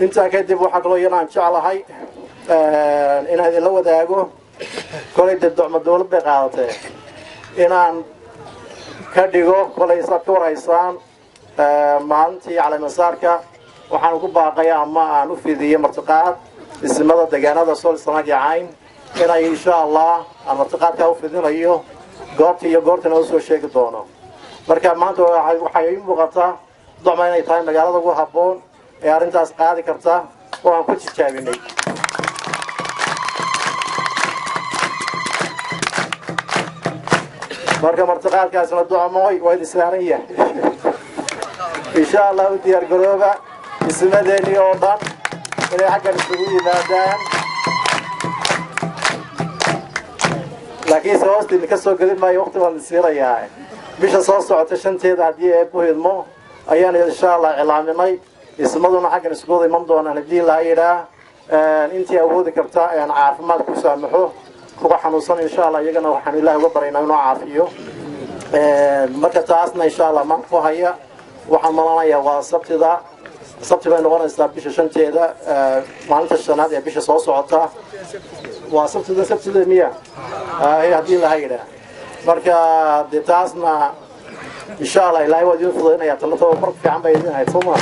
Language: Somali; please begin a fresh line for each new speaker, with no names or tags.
Intaa kadib, waxaa kaloo iyana aan jeclahay inaan idinla wadaago, kolay dee Docmo dawlad bay qaadatee, inaan ka dhigo, kolay saad ka warhaysaan, maalintii caleemasaarka waxaan ku baaqay ama aan u fidiyey martiqaad isimada deegaanada Sool, Sanaag iyo Cayn, inay insha Allah aan martiqaadkaa u fidinayo, goobtii iyo goortana usoo sheegi doono. Marka maanta waxay ii muuqataa Docma inay tahay magaalada ugu habboon ee arrintaas qaadi karta oo aan ku tijaabinay. Marka martiqaadkaasna, Docmoy, waa idin saaran yahay. Insha Allah u diyaar garooba ismadeenii oo dhan inay xaggan isugu yimaadaan, laakiinse hoosta idinka soo gelin maayo, waqti baan idin siinayaa. Bisha soo socota 5-teeda, haddii Eebbu idmo, ayaan insha Allah cilaaminay, ismaduna xaggan isugu wada iman doonaan haddii laa yidhaah. Intii awoodi karta aan caafimaad ku saamaxo, kuwa xanuunsan insha Allah iyagana waxaan Ilaah uga baryaynaa inuu caafiyo. Marka taasna insha Allah maanta ku haya, waxaan malanayaa waa Sabtida, Sabti bay noqonaysaa bisha 5-teeda, maalinta shanaad ee bisha soo socota waa Sabtida, Sabtida miya haddii laha yidhaah. Marka dee taasna insha Allah Ilaahay waa idin fududaynaya. Tala tababar fiican bay idin ahayd, soo ma?